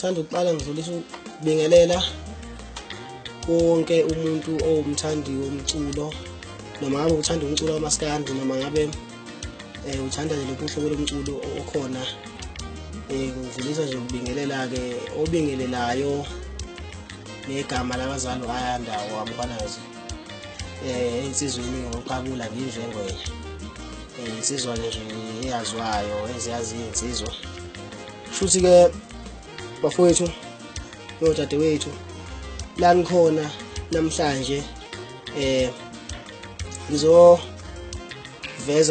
Ngithanda ukuqala ngidlulisa ukubingelela wonke umuntu owumthandi womculo, noma ngabe uthanda umculo wamaskandi, noma ngabe uthanda nje lokhu uhlobo lomculo okhona. Ngidlulisa nje ukubingelela-ke obingelelayo ngegama labazali Ayanda waMkhwanazi. Insizwa ngokuqabula ngindlengwenya. Insizwa nje eyaziwayo, eziyazi insizwa. Shuthi ke bafowethu nodadewethu la ngikhona namhlanje, ngizoveza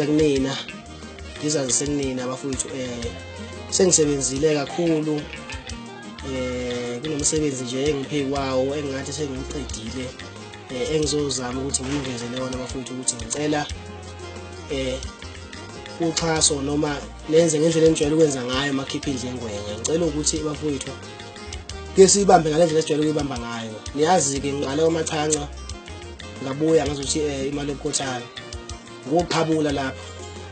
kunina, ngizazise kunina bafowethu. Sengisebenzile kakhulu, kunomsebenzi nje engiphekwawo engathi sengiqedile, engizozama ukuthi ngivezele wona bafowethu, ukuthi ngicela uxhaso noma nenze ngendlela enijwayele ukwenza ngayo makhipha indlengwenya. Ngicela ukuthi bafowethu ke sibambe ngale ndlela esijwayele ukuyibamba ngayo. Niyazi-ke ngiqale kwamachanca, ngabuya ngazothi imali yobukhothana, ngokuqhabula lapho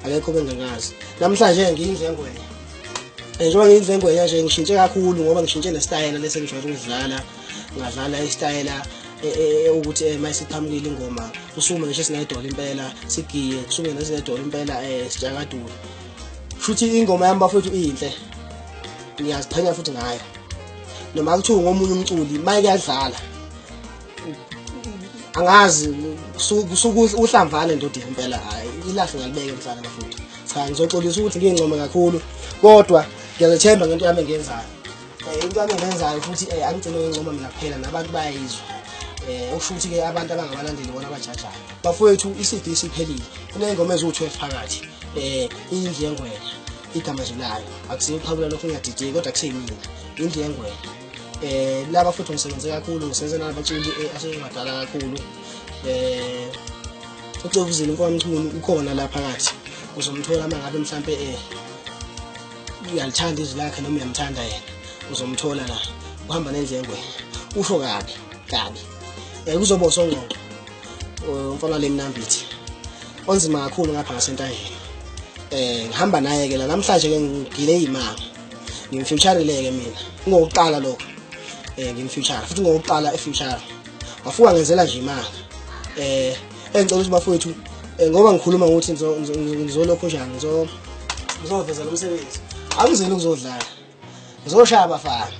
akekho bengingazi. Namhlanje ngiyindlengwenya. Njengoba ngiyindlengwenya nje ngishintshe kakhulu, ngoba ngishintshe nesitayela lesi engijwayele ukudlala. Ngadlala isitayela ukuthi uma isiqhamukile ingoma kusukume ngisho sinedolo impela sigiye, kusukume nesinedolo impela sitshakadule. Shuthi ingoma yami bafowethu inhle, ngiyaziqhenya futhi ngayo. Noma kuthiwa ngomunye umculi uma kuyadlala angazi kusuke uhlamvane ndodini impela, hayi ilahle ngalibeka emhlane bafowethu. Cha, ngizoxolisa ukuthi ngiyincome kakhulu, kodwa ngiyazethemba ngento yami engiyenzayo. Into yami engiyenzayo futhi angigcine ngincoma mina kuphela, nabantu bayayizwa. Okusho ukuthi-ke abantu abangabalandeli bona abajajayo. Bafowethu i-CD isiphelile, kuney'ngoma eziwu-12 phakathi. Indlu yengwenya igama nje layo, akusiyo ukuqhabula lokhu ngiyadideka, kodwa kuseyimina indlu yengwenya. Laba futhi ngisebenze kakhulu, ngisebenze nabaculi asebadala kakhulu. uCevuzile umfowethu ukhona la phakathi, uzomthola uma ngabe mhlampe uyalithanda izwi lakhe noma uyamthanda yena, uzomthola la. Uhamba nendlengwenya, usho kabi kabi. Kuzoba usongqondo umfana lemnambithi onzima kakhulu ngapha ngasentanjeni. Ngihamba naye ke la namhlanje ke ngigile imanga, ngimfuture-ile ke mina ngokuqala lokho. Ngimfuture futhi ngokuqala efuture wafuka ngenzela nje imanga. Engicela ukuthi bafowethu, ngoba ngikhuluma ngokuthi ngizolokhu njani, ngizoveza lo msebenzi, angizeli ukuzodlala, ngizoshaya abafana,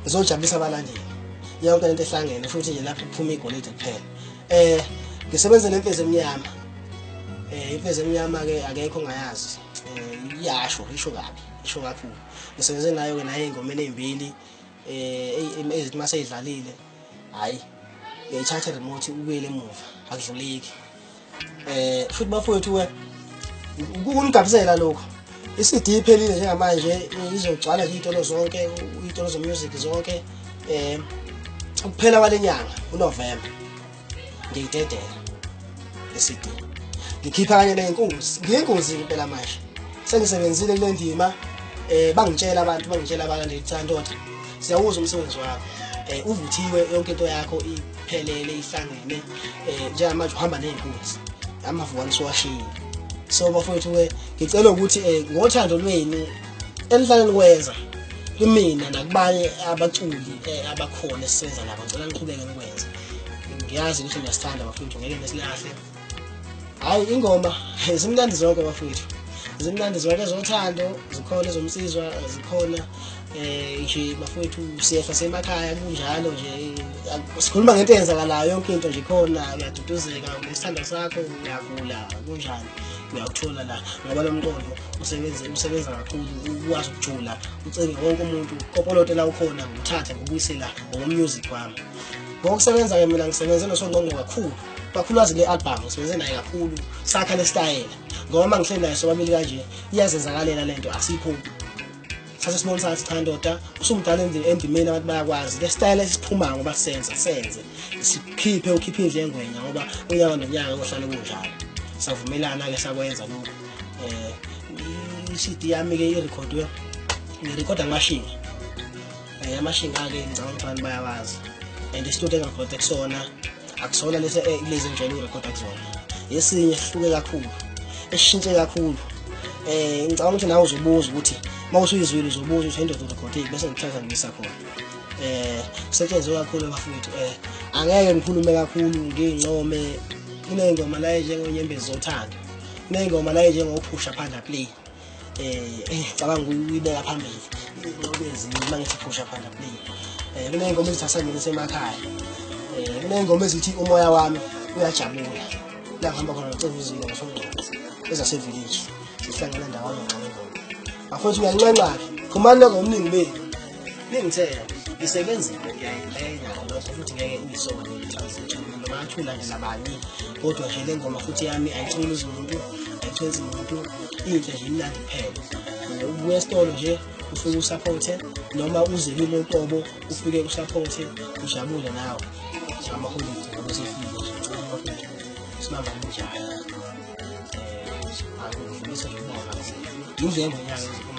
ngizojabulisa abalandeli, yonke lento ehlangene futhi nje lapho kuphuma igolide kuphela. Ngisebenza nemfezi emnyama. Imfezi emnyama ke akekho ongayazi, iyasho, isho kabi, isho kakhulu. Ngisebenze nayo ke naye ingomeni ezimbili, ezithi mase idlalile, hayi ngiyithatha remote ubuyele emuva, akudluleki. Futhi bafowethu ke ukunigabisela lokho, i-CD iphelile njengamanje, izogcwala nje iy'tolo zonke, iy'tolo zo-music zonke. Ukuphela kwale nyanga uNovember ngiyidedela le-CD, ngikhipha kanye ney'nkunzi. Ngiyinkunzi impela manje, sengisebenzile kule ndima. Bangitshela abantu, bangitshela abalandeli ukuthi ndoda siyawuzwa umsebenzi wakho, uvuthiwe, yonke into yakho iphelele, ihlangene. Njengamanje uhamba ney'nkunzi, amavukane usuwashiyile. So bafowethu-ke ngicela ukuthi ngothando lwenu enihlale nikwenza kimina nakubanye abaculi abakhona esisebenza nabo, ngicela niqhubeke nikwenze. Ngiyazi ukuthi niyasithanda bafowethu, ngeke nisilahle. Hhayi ingoma zimnandi zonke bafowethu, zimnandi zonke, ezothando zikhona, ezomsizwa zikhona. Nje bafowethu siyehla semakhaya kunjalo nje, sikhuluma ngento eyenzakalayo, yonke into nje ikhona. Uyaduduzeka nesithando sakho, uyagula kunjani, uyakuthola la, ngoba lo mqondo usebenza kakhulu, ukwazi ukujula ucenge wonke umuntu kopolote la ukhona, ngikuthathe ngikubuyisela ngokomusic wami. Ngokusebenza-ke mina ngisebenze nosongqongqo kakhulu, kakhulukazi le album ngisebenze naye kakhulu, sakha le style, ngoba uma ngihleli naye sobabili kanje iyazenzakalela lento, asiyiphumi. Sase sibona sathi cha ndoda usumdala endimeni, abantu bayakwazi le style esiphumayo, ngoba senza senze sikhiphe ukhiphe indlu engwenya, ngoba unyaka nonyaka kohlale kunjalo. Savumelana-ke sakwenza lokhu. I-CD yami-ke irekhodwe, ngirekhoda ngamashinga. Amashinga-ke ngicabanga ukuthi abantu bayawazi, and isitudio engirekhode kusona akusona lesi lezi engijwayele ukurekhoda kuzona, esinye sihluke kakhulu, esishintshe kakhulu. Ngicabanga ukuthi nawe uzobuza ukuthi uma usuyizwile uzobuza ukuthi indoda urekhode bese ngithatha ngiyisa khona. Kusetshenzwe kakhulu bafowethu. Angeke ngikhulume kakhulu ngincome. Kuney'ngoma la njengonyembezi zothando, kuney'ngoma la njengophusha phanda play. Ngicabanga ukuyibeka phambili ezinye uma ngithi phusha phanda play. Kuney'ngoma ezithi asangene semakhaya. Kuney'ngoma ezithi umoya wami uyajabula. La ngihamba khona ngicela izilo ngisongqondo ezase-village sihlangana ndawonye ngqondo. Bafowethu ngiyanxenxa-ke, phumani lokho ngobuningi benu ningithele ngisebenzile, ngiyayiqhenya ngalokho futhi ngeke ngisole noma ngathula nje nabani, kodwa nje le ngoma futhi yami ayitholi umuntu, ayitholi umuntu, inhle nje imnandi kuphela. Ubuya esitolo nje ufike usaphothe noma uze kimi uqobo ufike usaphothe ujabule nawe ngamaholidi ngoba sefike nje bafowethu sibamba kanjalo. Angifundise nje ukubonga indlela yonyaka.